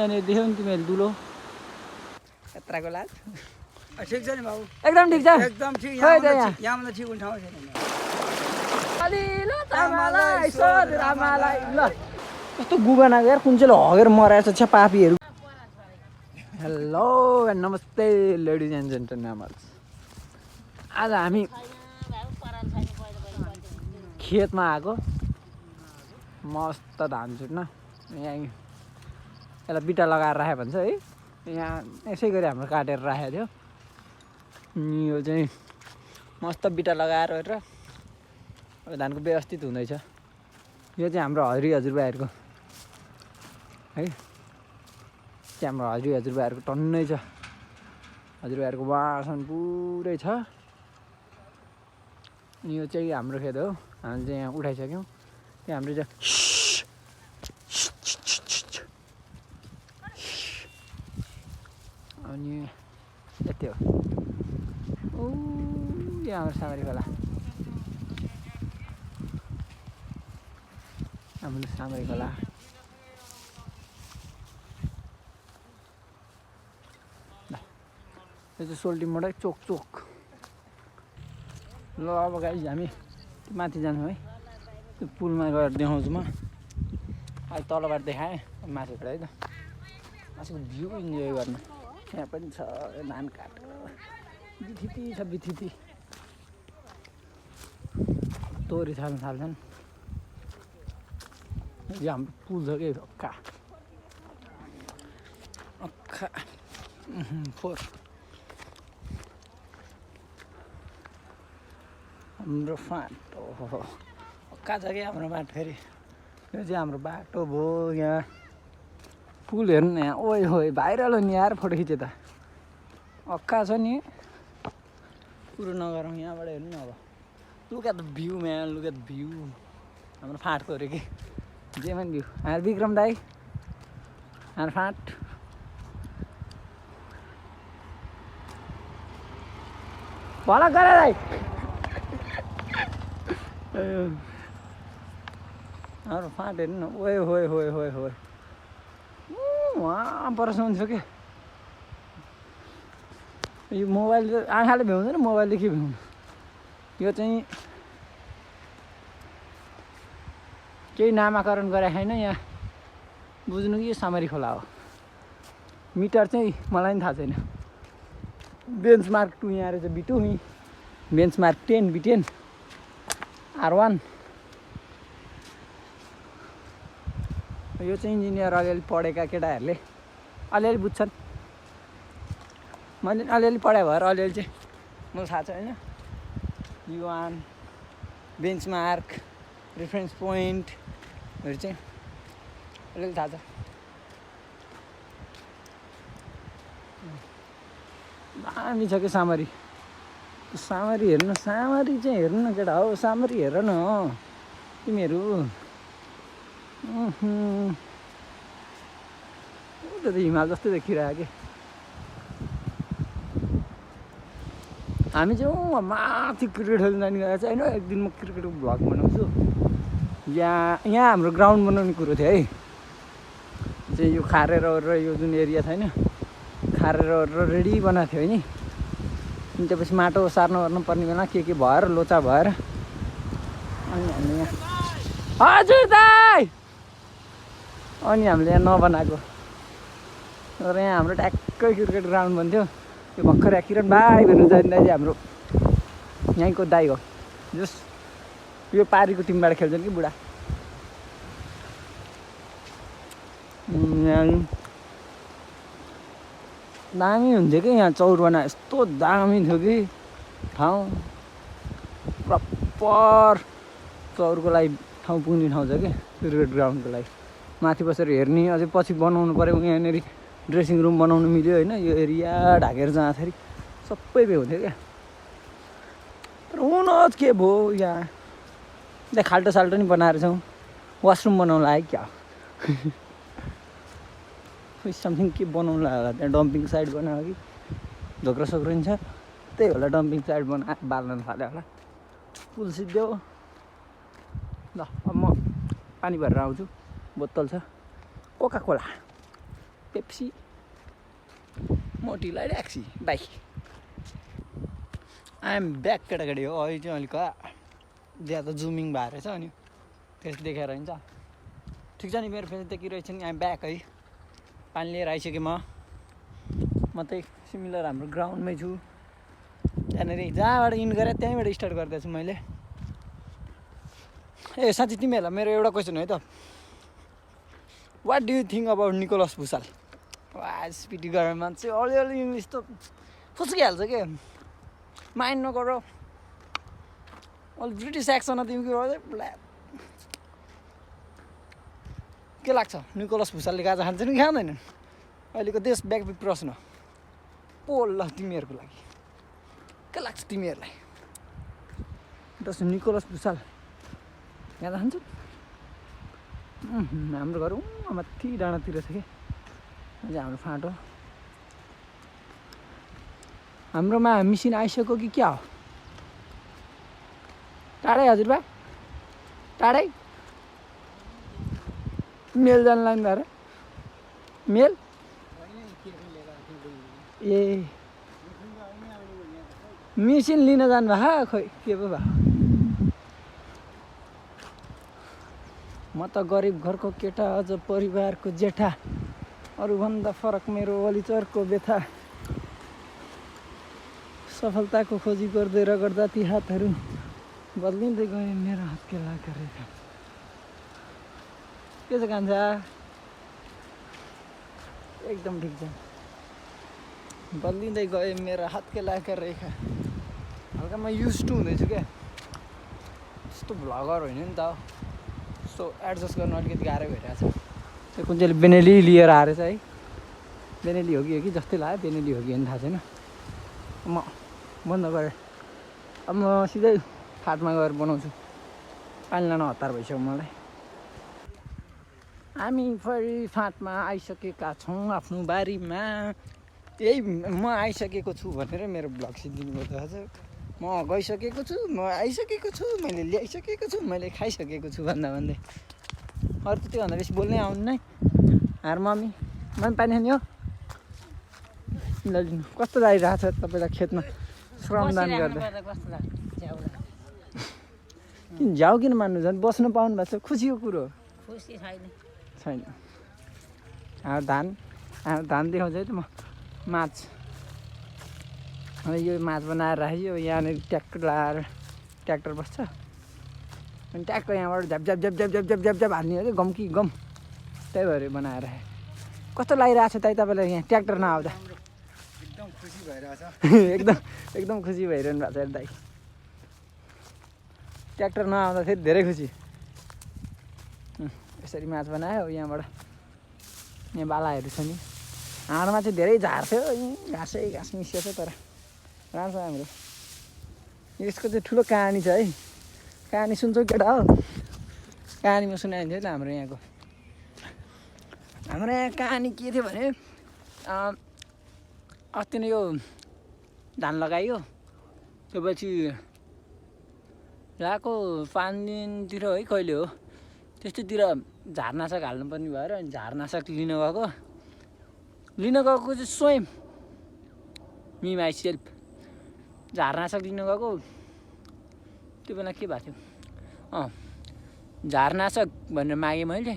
यहाँनिर देख्यौ नि तिमीहरूले दुलो खतराको लाज ठिक छ नि बाबु एकदम ठिक छ एकदम ठिक खोइ त यहाँ यहाँभन्दा ठिक हुने ठाउँ छैन अलिलो तामालाई सोध रामालाई ल कस्तो गुगनाको यार कुन चाहिँ हगेर मराएछ छ पापीहरू हेलो नमस्ते लेडिज एन्ड जेन्टलम्यान आज हामी खेतमा आएको मस्त धान छुट्न यहाँ यसलाई बिटा लगाएर राख्यो भन्छ है यहाँ यसै गरी हाम्रो काटेर राखेको थियो यो चाहिँ मस्त बिटा लगाएर धानको व्यवस्थित हुँदैछ यो चाहिँ हाम्रो हरि हजुरबाहरूको है चाहिँ हाम्रो हरि हजुरबाहरूको टन्नै छ हजुरबाहरूको बाँसम्म पुरै छ अनि यो चाहिँ हाम्रो खेत हो हामीले चाहिँ यहाँ उठाइसक्यौँ त्यो हाम्रो चाहिँ अनि यति हो ओ यो हाम्रो सामरी खोला हाम्रो सामरी खोला यो चाहिँ सोल्टिमबाटै चोक चोक ल अब गाइस हामी माथि जान्छौँ है त्यो पुलमा गएर देखाउँछु म अहिले तलबाट देखाएँ माथिबाट है त माथिको भ्यू इन्जोय गर्नु यहाँ पनि छ धान काट बिथिती छ बिथिती तोरी छाल्न थाल्छन् यो हाम्रो पुल छ कि अक्का अक्का फोर हाम्रो फाँट ओहो अक्का छ कि हाम्रो बाटो फेरि यो चाहिँ हाम्रो बाटो भयो यहाँ पुल हेर्नु न यहाँ ओइ होइ भाइरल हो नि यार फोटो खिच्यो त अक्का छ नि कुरो नगरौँ यहाँबाट हेर्नु न अब look at the view man look at the view हाम्रो फाँटको अरे कि जेमा भ्यू हाम्रो विक्रम दाई हाम्रो फाँट भला गरे दाई हाम्रो फाँट हेर्नु न ओए होइ होइ होइ होइ वहाँ परसम्म छ कि यो मोबाइल आँखाले भ्याउँदैन मोबाइलले के भ्याउनु यो चाहिँ केही नामाकरण गरेको छैन यहाँ बुझ्नु कि यो सामरी खोला हो मिटर चाहिँ मलाई पनि थाहा छैन बेन्चमार्क 2 यहाँ रहेछ B2 बेन्चमार्क 10 B10 R1 यो चाहिँ इन्जिनियर अलिअलि पढेका केटाहरूले अलिअलि बुझ्छन् मैले अलिअलि पढाइ भएर अलिअलि चाहिँ मलाई थाहा छ होइन U1 बेन्चमार्क रेफरेन्स पोइन्टहरू चाहिँ अलिअलि थाहा छ दामी छ कि सामरी सामरी हेर्नु सामरी चाहिँ हेर्नु न केटा हो सामरी हेर न तिमीहरू त्यो त हिमाल जस्तै देखिरहेको कि हामी चाहिँ माथि क्रिकेट खेल्न जाने गएको छ होइन एक दिन म क्रिकेटको भ्लग बनाउँछु यहाँ हाम्रो ग्राउन्ड बनाउने कुरो थियो है चाहिँ यो खारेर र यो जुन एरिया छैन खारेर रेडी बनाएको थियो नि अनि त्यसपछि माटो सार्नु गर्नु पर्ने बेला के भएर लोचा भएर अनि हामीले यहाँ हजुर दाइ अनि हामीले यहाँ नबनाएको तर यहाँ हाम्रो ट्याक्कै क्रिकेट ग्राउन्ड भन्थ्यो त्यो भर्खर किरण भाइ भनेर जाने दाइ हाम्रो यहीँको दाइ हो जस यो पारीको टिमबाट खेल्छन् कि बुढा दामी हुन्थ्यो कि यहाँ चौरबना यस्तो दामी थियो कि ठाउँ प्रपर चौरको लागि ठाउँ पुग्ने ठाउँ छ कि क्रिकेट ग्राउन्डको लागि माथि बसेर हेर्ने अझै पछि बनाउनु पऱ्यो यहाँनिर ड्रेसिङ रुम बनाउनु मिल्यो होइन यो एरिया ढाकेर जाँदाखेरि सबै भ्याउँथ्यो क्या तर हुनुहोस् के भयो यहाँ त्यहाँ खाल्टो साल्टो नि बनाएर छौँ वासरुम बनाउनु लाग्यो क्या खोइ समथिङ के बनाउनु लाग्यो होला त्यहाँ डम्पिङ साइड बनायो कि झोक्रो सोक्रो नि छ त्यही होला डम्पिङ साइड बाल्न थाल्यो होला पुल सिद्धो ल अब म पानी भरेर आउँछु बोतल छ कोका कोला पेप्सी मोटीलाई ट्याक्सी बाई आइएम ब्याक केटाकेटी हो अहिले चाहिँ अलिक ज्यादा जुमिङ भएर रहेछ अनि फेस देखाएर हुन्छ ठिक छ नि मेरो फेस देखिरहेछ नि आइएम ब्याक है पानी लिएर आइसकेँ म त्यही सिमिलर हाम्रो ग्राउन्डमै छु त्यहाँनिर जहाँबाट इन गरेँ त्यहीँबाट स्टार्ट गर्दैछु मैले ए साँच्ची तिमीहरूलाई मेरो एउटा क्वेसन है त what do you think about Nicholas Bhusal स्पिटी गरेर मान्छे अलिअलि इङ्ग्लिस त फुस्किहाल्छ क्या माइन्ड नगर अलि ब्रिटिस एक्सन तिमी के लाग्छ निकोलस भुसालले गाजा खान्छ कि खाँदैनन् अहिलेको देश व्यापक प्रश्न पोल ल तिमीहरूको लागि के लाग्छ तिमीहरूलाई जस्तो निकोलस भुसाल गाजा खान्छ हाम्रो घर माथि डाँडातिर छ कि अझै हाम्रो फाँटो हाम्रोमा मिसिन आइसक्यो कि क्या हो टाढै हजुरबा टाढै मेल जानु लाग्नु भएर मेल ए मिसिन लिन जानुभयो खोइ के पो भयो म त गरिब घरको केटा अझ परिवारको जेठा अरूभन्दा फरक मेरो वलिचरको व्यथा सफलताको खोजी गर्दै रगड्दा ती हातहरू बदलिँदै गए मेरो हात के लागेर रेखा के छ कान्छा एकदम ठिक छ बदलिँदै गए मेरो हात के लागेर रेखा हल्का म युज टु हुँदैछु क्या त्यस्तो भ्लगर होइन नि त यस्तो एडजस्ट गर्नु अलिकति गाह्रो भइरहेछ त्यो कुन चाहिँ बेनेली लिएर आएर चाहिँ है बेनेली हो कि जस्तै लाग्यो बेनेली हो कि थाहा छैन म बन्द गरेँ अब म सिधै फाटमा गएर बनाउँछु पानी लान हतार भइसक्यो मलाई हामी फेरि फाँटमा आइसकेका छौँ आफ्नो बारीमा त्यही म आइसकेको छु भनेर मेरो ब्लग सिद्धिनु पर्छ हजुर म गइसकेको छु म आइसकेको छु मैले ल्याइसकेको छु मैले खाइसकेको छु भन्दा भन्दै अरू त त्योभन्दा बेसी बोल्नै आउनु नै हार मम्मी पानी खाने हो ल लिनु कस्तो लागिरहेको छ तपाईँलाई खेतमा श्रमदान गर्दा किन झ्याउ किन मान्नु झन् बस्नु पाउनु भएको छ खुसीको कुरो खुसी छैन धान देखाउँछ है त म माछ अनि यो माछ बनाएर राख्यो यहाँनिर ट्र्याक्टर लगाएर ट्र्याक्टर बस्छ अनि ट्याक्क यहाँबाट झ्याप झ्याप झ्याप झ्याप झ्याप झ्याप झ्याप झ्याप हाल्ने हो कि गम कि गम त्यही भएर बनाएर राखेँ कस्तो लागिरहेको छ दाइ तपाईँलाई यहाँ ट्र्याक्टर नआउँदा एकदम खुसी भइरहेछ एकदम खुसी भइरहनु भएको छ दाइ ट्र्याक्टर नआउँदाखेरि धेरै खुसी यसरी माछ बनायो यहाँबाट यहाँ बालाहरू छ नि हाडमा चाहिँ धेरै झार थियो घाँस मिसिएको छ तर राम्रो छ हाम्रो यसको चाहिँ ठुलो कहानी छ है कहानी सुन्छौ केटा हो कहानीमा सुनाइन्छ त हाम्रो यहाँ कहानी के थियो भने अस्ति नै यो धान लगाइयो त्यसपछि लगाएको 5 दिनतिर है कहिले हो त्यस्तोतिर झारनाशक हाल्नुपर्ने भएर अनि झारनाशक लिन गएको चाहिँ स्वयं मी माइसेल्फ झारनाशक लिन गएको त्यो बेला के भएको थियो झारनाशक भनेर मागेँ मैले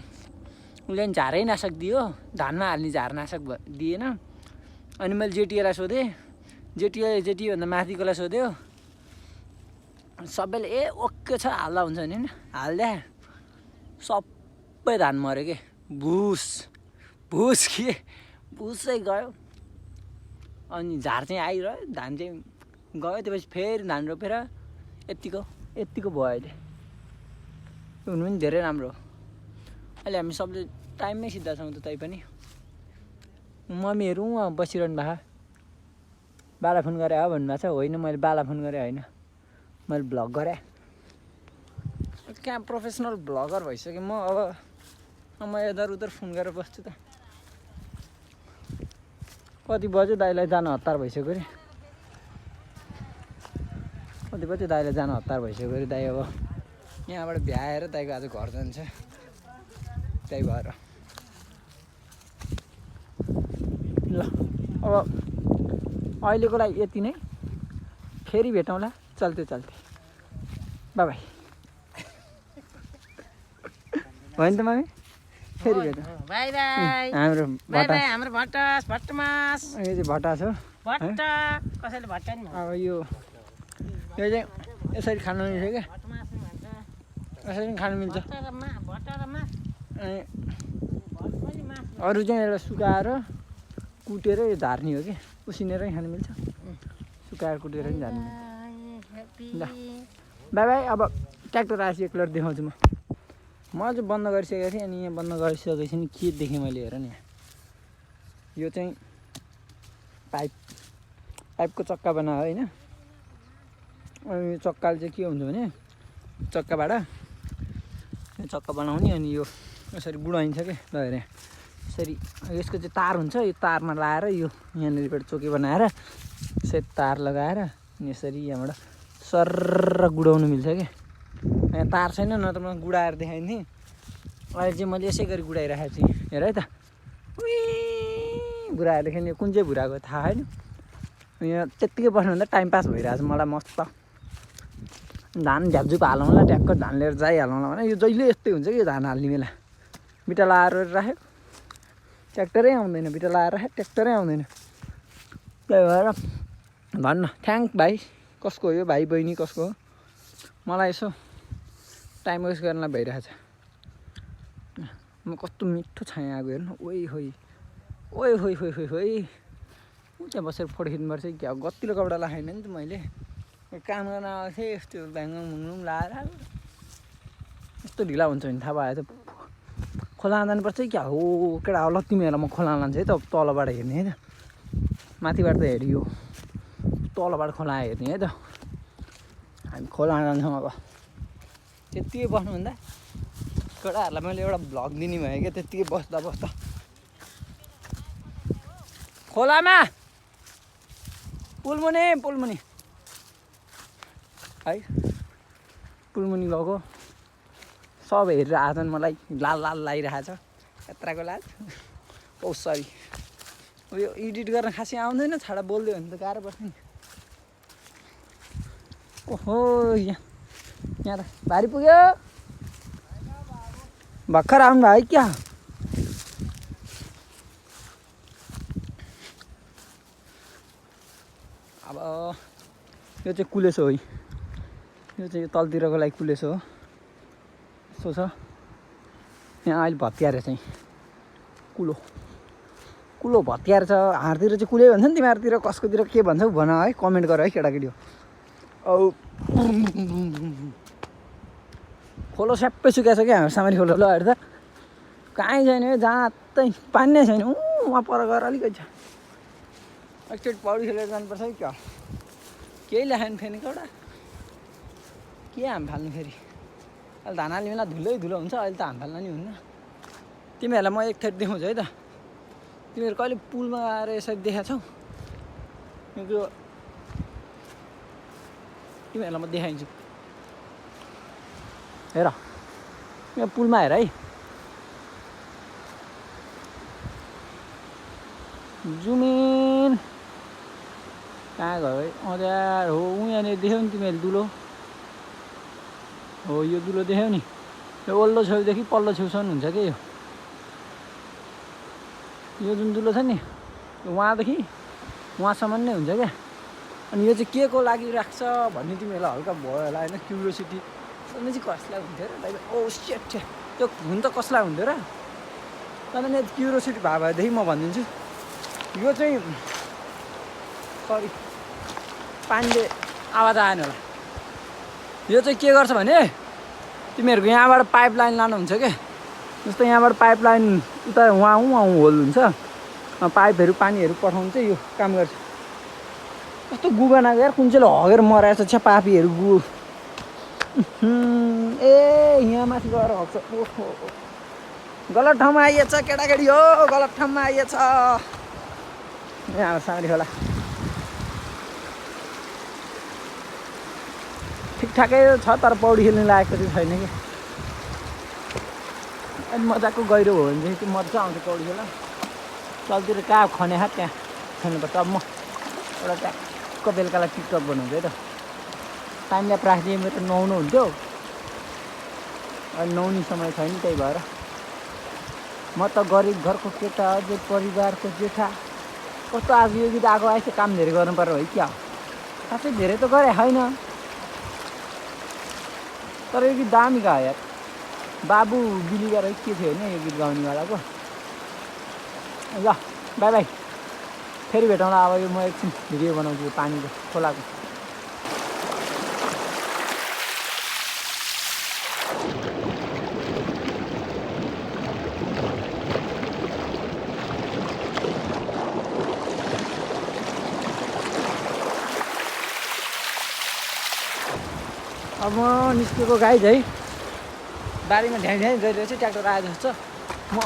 उसले पनि झारै नाशक दियो धानमा हाल्ने झारनाशक दिएन अनि मैले जेटीलाई सोधेँ जेटीभन्दा माथिकोलाई सोध्यो सबैले ए ओके छ हाल्दा हुन्छ नि होइन हाल्दा सबै धान मऱ्यो के भुसै गयो अनि झार चाहिँ आइरह्यो धान चाहिँ गयो त्यसपछि फेरि धान रोपेर यत्तिको भयो अहिले हुनु पनि धेरै राम्रो अहिले हामी सबले टाइममै सिद्धा छौँ त तै पनि मम्मीहरू उहाँ बसिरहनु भएको बाला फोन गरे हो भन्नुभएको छ होइन मैले बाला फोन गरेँ होइन मैले भ्लग गरेँ कहाँ प्रोफेसनल भ्लगर भइसकेँ म अब म यतार उतार फोन गरेर बस्छु त कति बज्यो दाइलाई जान हतार भइसक्यो अरे कति बज्यो दाइलाई जान हतार भइसक्यो अरे दाइ अब यहाँबाट भ्याएर दाइको आज घर जान्छ त्यही भएर अब अहिलेको लागि यति नै, फेरि भेटौँला चल्ते चल्ते, बाई बाई। होइन त मामी, फेरि भेटौँ। बाई बाई हाम्रो बाई बाई हाम्रो भट्टमास यो चाहिँ भट्टास हो। भट्ट कसैले भट्ट नि भन्छ अब यो चाहिँ यसरी खानु मिल्छ क्या, भट्टमास नि भन्छ यसरी पनि खानु मिल्छ। भट्ट र मास अनि भट्ट पनि मास अरू चाहिँ यसलाई सुकाएर कुटेर यो झार्ने हो कि, उसिनेरै खानु मिल्छ, सुकाएर कुटेर पनि झार्नु मिल्छ। ल बाई बाई। अब ट्र्याक्टर आएपछि एकलट देखाउँछु म चाहिँ बन्द गरिसकेको थिएँ। अनि यहाँ बन्द गरिसकेपछि नि के देखेँ मैले, हेर नि, यो चाहिँ पाइपको चक्का बनायो होइन। अनि चक्काले चाहिँ के हुन्छ भने चक्काबाट चक्का बनाउने, अनि यो यसरी बुढाइन्छ क्या। ल हेर यसरी, यसको चाहिँ तार हुन्छ, यो तारमा लाएर यो यहाँनिरबाट चोके बनाएर यसरी तार लगाएर अनि यसरी यहाँबाट सर्र गुडाउनु मिल्छ क्या। यहाँ तार छैन, नत्र म गुडाएर देखाइन्थेँ। अहिले चाहिँ मैले यसै गरी गुडाइराखेको छु। हेर है त, उही बुढाहरूले खेल्ने, कुन चाहिँ बुढाको थाहा होइन। यहाँ त्यत्तिकै बस्नुभन्दा टाइम पास भइरहेको छ मलाई मस्त। धान झ्यापझुप हालौँला, ट्याक्क धान लिएर जाइहालौँला भने यो जहिले यस्तै हुन्छ कि धान हाल्ने बेला। बिटा लाएर राख्यो, ट्र्याक्टरै आउँदैन, बिटा लाएर राख्यो, ट्र्याक्टरै आउँदैन। त्यही भएर भन्न थ्याङ्क भाइ, कसको हो यो भाइ बहिनी कसको हो, मलाई यसो टाइम वेस्ट गर्न भइरहेछ। म कस्तो मिठो छाया आएको हेर्नु, ओइ होइ ओइ होइ होइ होइ होइ। त्यहाँ बसेर फोटो खिच्नुपर्छ क्या, गतिलो कपडा लगाएन नि त मैले, काम गर्न आएको थिएँ। यस्तो भ्याङ्गुङ मुङ्गुङ लाएर यस्तो ढिला हुन्छ भने थाहा भयो त। खोला जानुपर्छ क्या हो केटा, ल तिमीहरूलाई म खोला लान्छु है त, तलबाट हेर्ने है त, माथिबाट त हेरियो, तलबाट खोला हेर्ने है त। हामी खोला जान्छौँ अब। त्यत्तिकै बस्नुभन्दा केटाहरूलाई मैले एउटा भ्लग दिने भयो क्या, त्यत्तिकै बस्दा बस्दा खोलामा पुलमुनि है, पुलमुनि गएको सब हेरेर आछन्। मलाई लाल लाल लागिरहेछ, यत्राको लाल। ओ सरी, यो एडिट गर्न खासै आउँदैन, छाडा बोल्दै भने त गाह्रो पर्छ नि। ओहो यहाँ त भारी पुग्यो, भर्खर आउनु भयो है क्या। अब यो चाहिँ कुलेसो हो, यो चाहिँ तलतिरको लागि कुलेसो हो। यस्तो छ यहाँ अहिले भत्याएर चाहिँ कुलो भत्याएर छ। हारतिर चाहिँ कुले भन्छ नि, तिमीहरूतिर कसकोतिर के भन्छौ भन है, कमेन्ट गर है केटाकेटी हो। औ खोलो स्याप्पै सुकाएको छ क्या हाम्रो सामरी खोलो। ल हेर्दा कहीँ छैन है, जहाँ त्यहीँ पानी नै छैन। वहाँ पर गएर अलिकति छ, एकचोटि पौडी खेलेर जानुपर्छ है क्या। केही लेखेन फेरि एउटा के हाम फाल्नु फेरि। अहिले धान हाल्ने बेला धुलै धुलो हुन्छ, अहिले त हाम फाल्न नि हुन्न। तिमीहरूलाई म एकखेप देखाउँछु है त, तिमीहरू कहिले पुलमा आएर यसरी देखाएको छौ? त्यो तिमीहरूलाई म देखाइदिन्छु हेर, यहाँ पुलमा हेर है, जुमिन कहाँ गयो है। अँध्यार हो, यहाँनिर देख्यौ नि तिमीहरूले दुलो हो, यो दुलो देख्यौ नि, यो वल्लो छेउदेखि पल्लो छेउसम्म हुन्छ क्या। यो जुन दुलो छ नि, वहाँदेखि वहाँसम्म नै हुन्छ क्या। अनि यो चाहिँ के को लागि राख्छ भन्ने तिमीहरूलाई हल्का भयो होला होइन, क्युरियोसिटी। अनि चाहिँ कसलाई हुन्थ्यो र दाइ? ओ सेट, त्यो हुन त कसलाई हुन्थ्यो र? तपाईँले क्युरियोसिटी भयो भएदेखि म भनिदिन्छु। यो चाहिँ सरी पानीले आवाज आएन होला। यो चाहिँ के गर्छ भने तिमीहरूको यहाँबाट पाइप लाइन लानुहुन्छ क्या, जस्तो यहाँबाट पाइप लाइन उता वहाँ होल हुन्छ, पाइपहरू पानीहरू पठाउनु चाहिँ यो काम गर्छ। कस्तो गु बनाएको यार, कुन चाहिँले हगेर मराएछ छ पापीहरू गु। ए यहाँ माथि गएर हग्छ। ओहो गलत ठाउँमा आइएछ केटाकेटी हो, गलत ठाउँमा आइएछ। यहाँ सामरी होला ठिकठाकै छ, तर पौडी खेल्ने लायकको चाहिँ छैन कि। अनि मजाको गहिरो हो भने चाहिँ मजा आउँछ पौडी खेल्न। तलतिर कहाँ खने त्यहाँ खेल्नुपर्छ। अब म एउटा ट्याक्क बेलुकालाई टिकटक बनाउँछु है त। टाइम ल्याप राखिदिएँ मेरो त नुहाउनु हुन्थ्यो, अहिले नुहाउने समय छैन, त्यही भएर म त गरिब घरको केटा अझै परिवारको जेठा। कस्तो आज यो गीत आएको आएछ, काम धेरै गर्नु पर्यो है क्या। साँच्चै धेरै त गरे होइन, तर यो गीत दामी गायो यार। बाबु बिलिगर है के थियो होइन यो गीत गाउनेवालाको। ल बाई बाई, फेरि भेटौँला। अब यो म एकछिन भिडियो बनाउँछु पानीको खोलाको। अब म निस्केको गाई है, बारीमा ढ्याङ ढ्याङ गरिरहेछ, ट्र्याक्टर आयो जस्तो। म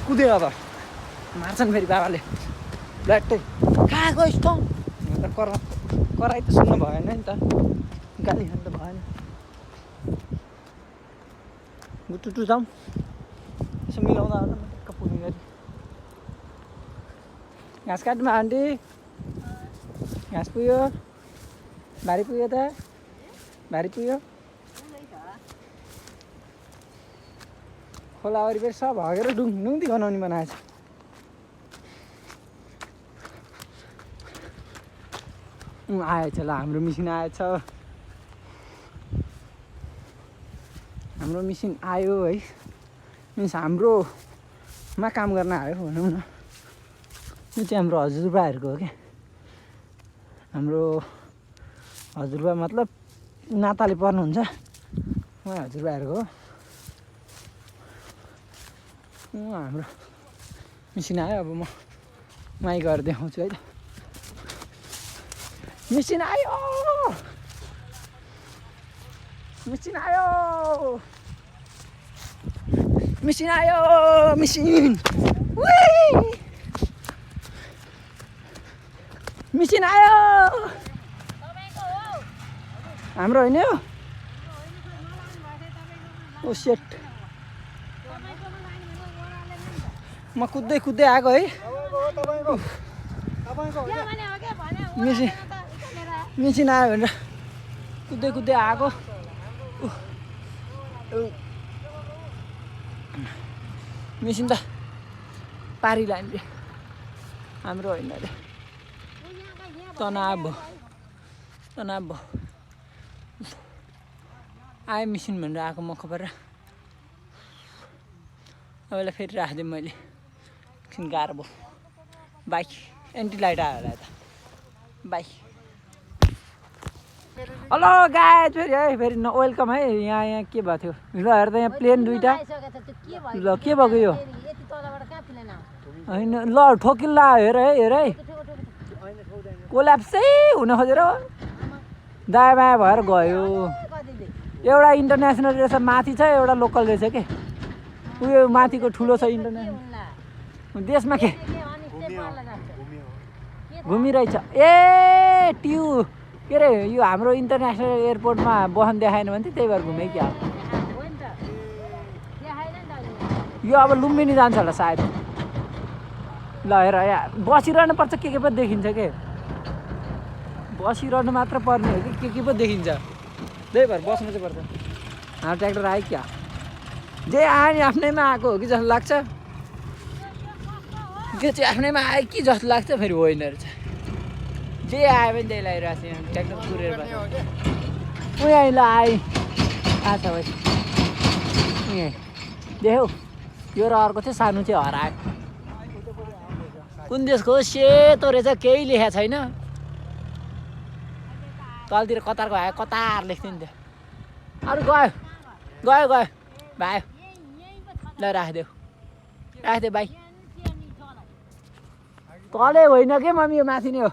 कुदेँ, अब मार्छन् फेरि बाबाले ब्ल्याट्टै। कहाँ गइस् त कराई त सुन्नु भएन नि त, गाली खानु त भएन। गुटुटु जाउँ, यसो मिलाउँदा होला टक्क पुग्ने गरी। घाँस काट्नु आन्टी, घाँस पुग्यो, भारी पुग्यो त, भारी पुग्यो। खोला वरिपरि सब हगेर ढुङ्दी गनाउने बनाएछ। आएछ ल, हाम्रो मिसिन आएछ, हाम्रो मिसिन आयो है। मिन्स हाम्रोमा काम गर्न आयो भनौँ न। यो चाहिँ हाम्रो हजुरबाहरूको हो क्या। हाम्रो हजुरबा मतलब नाताले पर्नुहुन्छ, उहाँ हजुरबाहरूको हो। हाम्रो मिसिन आयो, अब म माइ गएर देखाउँछु है त। मिसिन आयो, मिसिन आयो, मिसिन आयो, मिसिन मिसिन आयो। हाम्रो होइन यो, ओ सेट। म कुद्दै कुद्दै आएको है। मिसिन आयो भनेर कुद्दै कुद्दै आएको। मिसिन त पारी लाइनले, हाम्रो होइन अरे। तनाव भयो, तनाव भयो। आयो मिसिन भनेर आएको म खबर। अबलाई फेरि राखिदिएँ मैले, एकछिन गाह्रो भयो। बाइक एन्टी लाइट आयो होला यता, बाइक। हेलो गाइज, फेरि है फेरि न वेलकम है। यहाँ के भएको थियो ल, हेर्दा यहाँ प्लेन दुइटा। ल के भएको यो होइन, ल ठोकिल्ला हेर है, हेर है, कोल्याप्सै हुन खोजेर दायाँ बायाँ भएर गयो। एउटा इन्टरनेसनल रहेछ माथि छ, एउटा लोकल रहेछ के। उयो माथिको ठुलो छ इन्टरनेसनल। देशमा के घुमिरहेछ। ए ट्यु के अरे, यो हाम्रो इन्टरनेसनल एयरपोर्टमा बहन देखाएन भने त्यही भएर घुमेँ क्या। यो अब लुम्बिनी जान्छ होला सायद। ल हेर यहाँ बसिरहनु पर्छ, के पो देखिन्छ के। बसिरहनु मात्र पर्ने हो कि के पो देखिन्छ, त्यही भएर बस्नु चाहिँ पर्छ। हाम्रो ट्र्याक्टर आयो क्या, जे आयो नि आफ्नैमा आएको हो कि जस्तो लाग्छ। यो चाहिँ आफ्नैमा आयो कि जस्तो लाग्छ, फेरि होइन रहेछ। जे आयो भने त्यही लगाइरहेको छ। यहाँ ट्र्याक्टर कुरेर बस्छ। उहाँ ल आयो, आछ भाइ उहाँ देख्यौ। यो र अर्को चाहिँ सानो चाहिँ हरायो। कुन देशको हो, सेतो रहेछ, केही लेखेको छैन। तलतिर कतारको आयो, कतार लेख्थ्यो नि त्यो। अरू गयो गयो गयो भाइ। ल राखिदेऊ, राखिदेऊ भाइ। तलै होइन के मम्मी, यो माथि नै हो।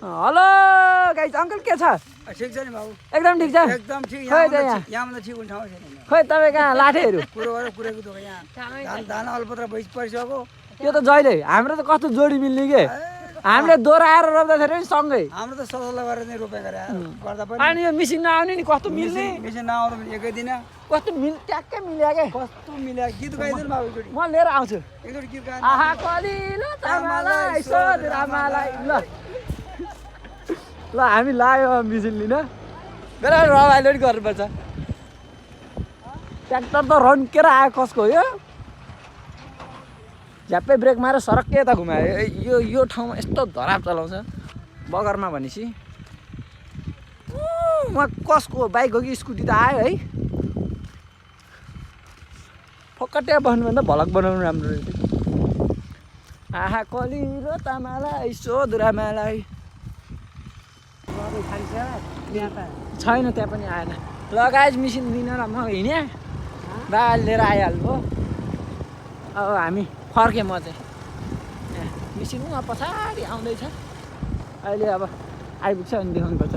हेलो गाइस, अङ्कल के छ? ठिक छ नि बाबु, एकदम ठिक छ, एकदम ठिक। खोइ त यहाँ यहाँभन्दा ठिक हुने ठाउँ छैन। खोइ तपाईँ कहाँ लाठेहरू कुरेको त यहाँ धान अलपत्र भइसक्यो। त्यो त जहिले हाम्रो त कस्तो जोडी मिल्ने के। हामीले दोहोऱ्याएर रोप्दाखेरि पनि सँगै हाम्रो त ससल्लाह गरेर नै रोपाइ गरे गर्दा पनि अनि यो मिसिन नआउने नि कस्तो मिल्ने मिसिन नआउनु पनि एकै दिन कस्तो ट्याक्कै मिल्यो क्या कस्तो मिल्या गीत गाइदिनु बाबु एकचोटि म लिएर आउँछु एकचोटि गीत गाएन आहा कलिलो तामालाई सोध रामालाई ल हामी लाग्यो मिसिन लिन बेला रमाइलो नि गर्नुपर्छ ट्र्याक्टर त रन्केर आयो कसको हो यो झ्याप्पै ब्रेक मारेर सरक्कै यता घुमायो यो ठाउँमा यस्तो धराप चलाउँछ बगरमा भनेपछि उहाँ कसको बाइक हो कि स्कुटी त आयो है फकट्या बस्नुभन्दा भलक बनाउनु राम्रो रहेछ आहा कलिलो तामालाई सोध रामालाई छैन त्यहाँ पनि आएन लगाएछ मिसिन लिन र म हिँडेँ बाल लिएर आइहाल्नु हो अब हामी फर्केँ म चाहिँ मिसिन उहाँ पछाडि आउँदैछ अहिले अब आइपुग्छ अनि देखाउनुपर्छ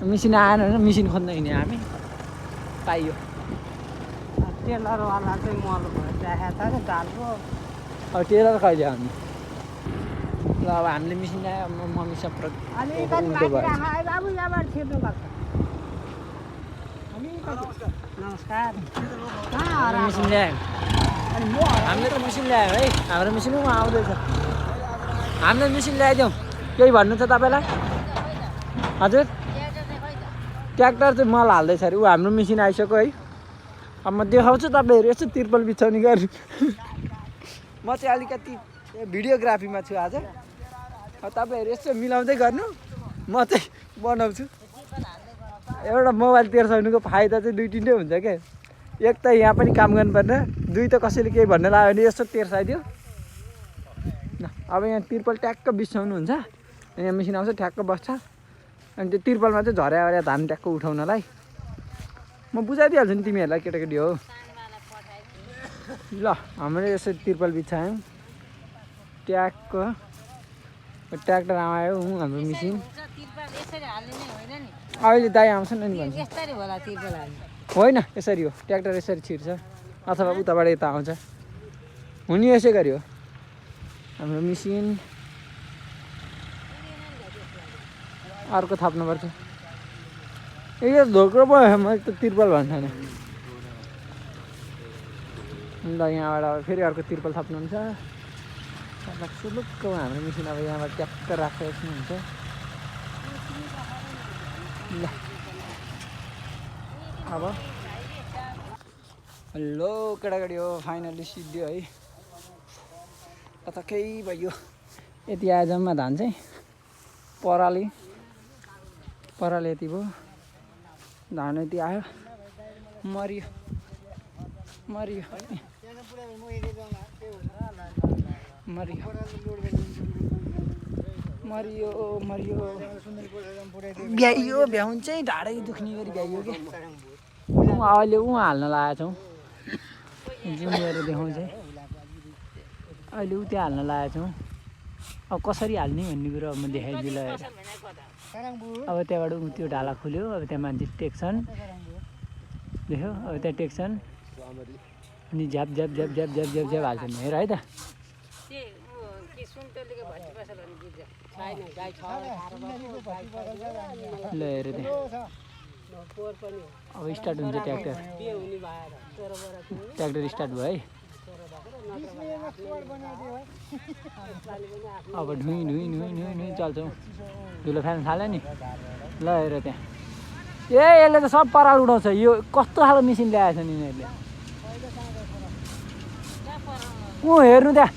मिसिन आएन भने मिसिन खोज्न हिँड्यो हामी पाइयो टेलरवाला चाहिँ मल देखाएको छ नि ढालको अब टेलर कहिले आउने ल अब हामीले मिसिन ल्यायो मम्मी सब अलिकति बाँकी राख है बाबु यहाँबाट छिर्नु पर्छ नमस्कार मिसिन ल्यायो हामीले त मिसिन ल्यायो है हाम्रो मिसिन उहाँ आउँदैछ हामीले मिसिन ल्याइदिउँ केही भन्नु छ तपाईँलाई हजुर ट्र्याक्टर चाहिँ मल हाल्दैछ अरे ऊ हाम्रो मिसिन आइसक्यो है अब म देखाउँछु तपाईँहरू यसो तिर्पल बिछाउने गर्नु म चाहिँ अलिकति भिडियोग्राफीमा छु आज तपाईँहरू यसो मिलाउँदै गर्नु म चाहिँ बनाउँछु एउटा मोबाइल तेर्साउनुको फाइदा चाहिँ दुई तिनटै हुन्छ क्या एक त यहाँ पनि काम गर्नुपर्ने दुई त कसैले केही भन्नु लाग्यो भने यसो तेर्साइदियो अब यहाँ तिर्पल ट्याक्क बिसाउनु हुन्छ यहाँ मिसिन आउँछ ठ्याक्क बस्छ अनि त्यो तिर्पलमा चाहिँ झर्या हर्या धान ट्याक्क उठाउनलाई म बुझाइदिइहाल्छु नि तिमीहरूलाई केटाकेटी हो ल हामीले यसरी तिर्पल बिछायौँ ट्याक्क ट्र्याक्टर आयो हाम्रो मिसिन अहिले दाइ आउँछ नि भन्छ होइन यसरी हो ट्र्याक्टर यसरी छिर्छ अथवा उताबाट यता आउँछ हुने यसै गरी हो हाम्रो मिसिन अर्को थप्नुपर्छ ए यो धोक्रो पो मैले त तिर्पल भन्छ नि ल यहाँबाट अब फेरि अर्को तिर्पल थप्नुहुन्छ सुलुक्क हाम्रो मिसिन अब यहाँबाट ट्याक्क राखेर हुन्छ ल अब हेलो केटाकेटी हो फाइनली सिद्धियो है कता केही भयो यति आयो जम्मा धान चाहिँ पराली यति भयो धान यति आयो मरियो भ्याइयो भ्याउनु चाहिँ ढाडै दुख्ने गरी भ्याइयो क्या अहिले हाल्न लगाएको छौँ जिम्मेवारी देखाउँछ अहिले त्यहाँ हाल्न लगाएको छौँ अब कसरी हाल्ने भन्ने कुरो अब म देखाइदिएँ ल अब त्यहाँबाट त्यो ढाला खुल्यो अब त्यहाँ मान्छे टेक्छन् देख्यो अब त्यहाँ टेक्छन् अनि झ्याप झ्याप झ्याप झ्याप झ्याप झ्याप झ्याप हाल्छन् हेर है त ल हेर त्यहाँ अब स्टार्ट हुन्छ ट्र्याक्टर स्टार्ट भयो है अब ढुई चल्छौँ धुलो फ्यान थाल्यो नि ल हेर त्यहाँ यसले त सब पराल उठाउँछ यो कस्तो खालको मेसिन ल्याएछ नि यिनीहरूले हेर्नु त्यहाँ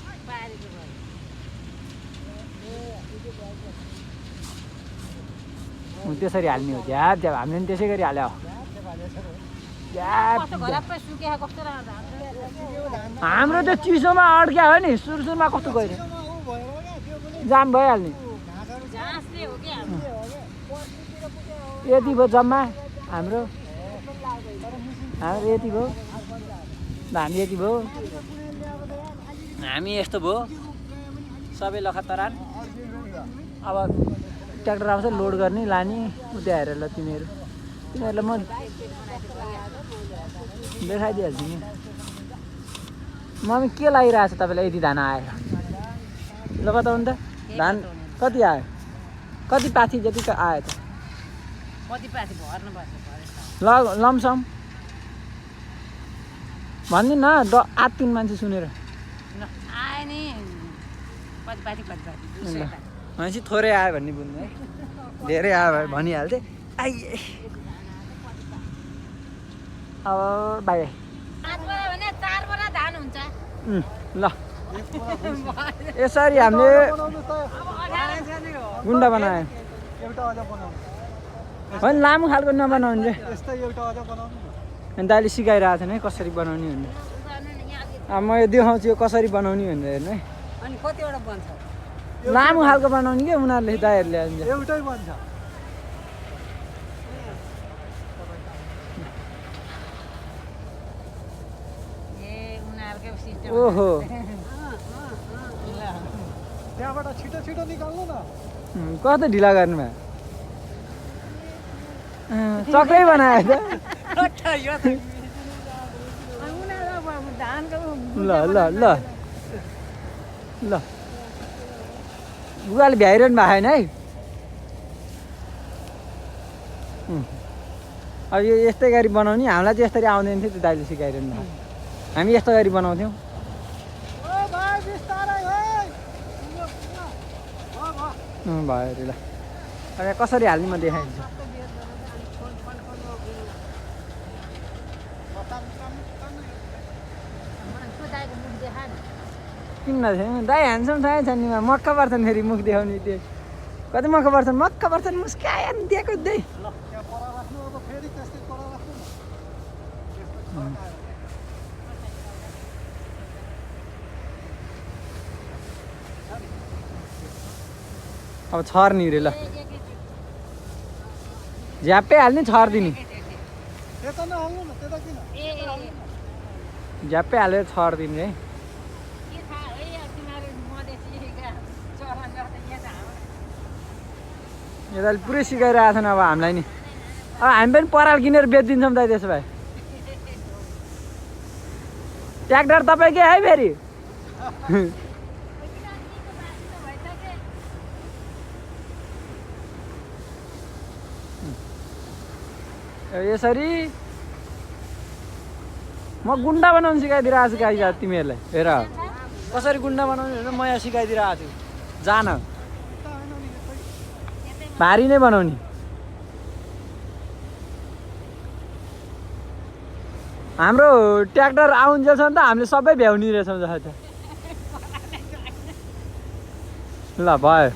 त्यसरी हाल्ने हो झ्याप झ्याप हामीले पनि त्यसै गरी हाल्यो हाम्रो त चिसोमा अड्क्या हो नि सुरुमा कस्तो गयो जाम भइहाल्ने यति भयो जम्मा हाम्रो यति भयो धान यति भयो हामी यस्तो भयो सबै लखतरान अब ट्र्याक्टर आउँछ लोड गर्ने लाने उता हेरेर ल तिमीहरूलाई म देखाइदिइहाल्छु नि मम्मी के लागिरहेको छ तपाईँलाई यति धान आएर ल बताउनु त धान कति आयो कति पाथी जति त आयो त कति पाथी भर्नु पर्छ ल लमसम भनिदिनु न आत्तिन मान्छे सुनेर आयो नि कति पाथी भनेपछि थोरै आयो भन्ने बुझ्नु है धेरै आयो भने भनिहाल्थेँ आइए अब बाई भने 4 बोरा धान हुन्छ ल यसरी हामीले गुन्डा बनायो होइन लामो खालको नबनाउनु रे अनि दाइले सिकाइरहेको थिएन है कसरी बनाउने भनेर अब म यो देखाउँछु यो कसरी बनाउने भनेर हेर्नु है अनि कतिवटा बन्छ लामो खालको बनाउने क्या उनीहरूले दाइहरूले एउटै बन्छ ओहो त्यहाँबाट छिटो छिटो निकाल्नु न कस्तो ढिला गर्नुभयो चक्रै बनायो त ल ल ल ल बुवाले भ्याइरहनु भएको छैन है अब यो यस्तै गरी बनाउने हामीलाई चाहिँ यसरी आउँदैन थियो त्यो दाइले सिकाइरहनु भएको हामी यस्तो गरी बनाउँथ्यौँ भयो अरे ल अब कसरी हाल्ने म देखाइदिन्छु किन नदेखाउँ दाइ ह्यान्डसम थाहै छ नि मक्का पर्छन् फेरि मुख देखाउने त्यो कति मक्का पर्छन् मुस्कायो दिएको दे अब छर्ने रे ल झ्याप्पै हाल्ने छरिदिने झ्याप्पै हालेर छरिदिने है यताले पुरै सिकाइरहेको छन् अब हामीलाई नि अब हामी पनि पराल किनेर बेचिदिन्छौँ दाइ त्यसो भए ट्र्याक्टर तपाईँकै है फेरि यसरी म गुन्डा बनाउनु सिकाइदिरहेको छु गाई तिमीहरूलाई हेर कसरी गुन्डा बनाउने भनेर म यहाँ सिकाइदिरहेको छु जान भारी नै बनाउने हाम्रो ट्र्याक्टर आउन्जेलसम्म त हामीले सबै भ्याउने रहेछौँ जस्तो ल भयो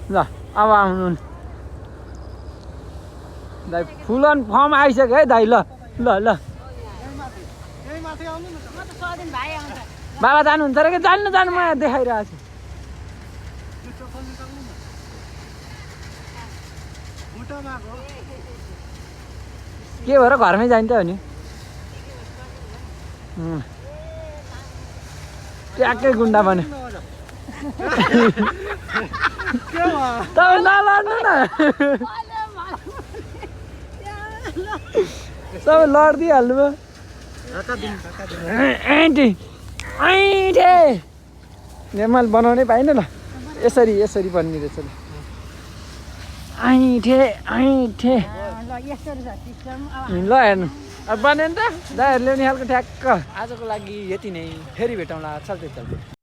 ल अब आउनु दाइ फुल अन फर्म आइसक्यो है दाइ ल ल ल बाबा जानुहुन्छ र कि जानु म यहाँ देखाइरहेको छु के भएर घरमै जान्छ भने ट्याक्कै गुन्डा बन्यो तपाईँ नलड्नु न तपाईँ लडिदिइहाल्नु भयो मैले बनाउनै पाइनँ ल यसरी यसरी बन्ने रहेछ ल ऐठे ल हेर्नु अब बन्यो नि त दाइहरूले नि खालको ठ्याक्क आजको लागि यति नै फेरि भेटौँला चल्दै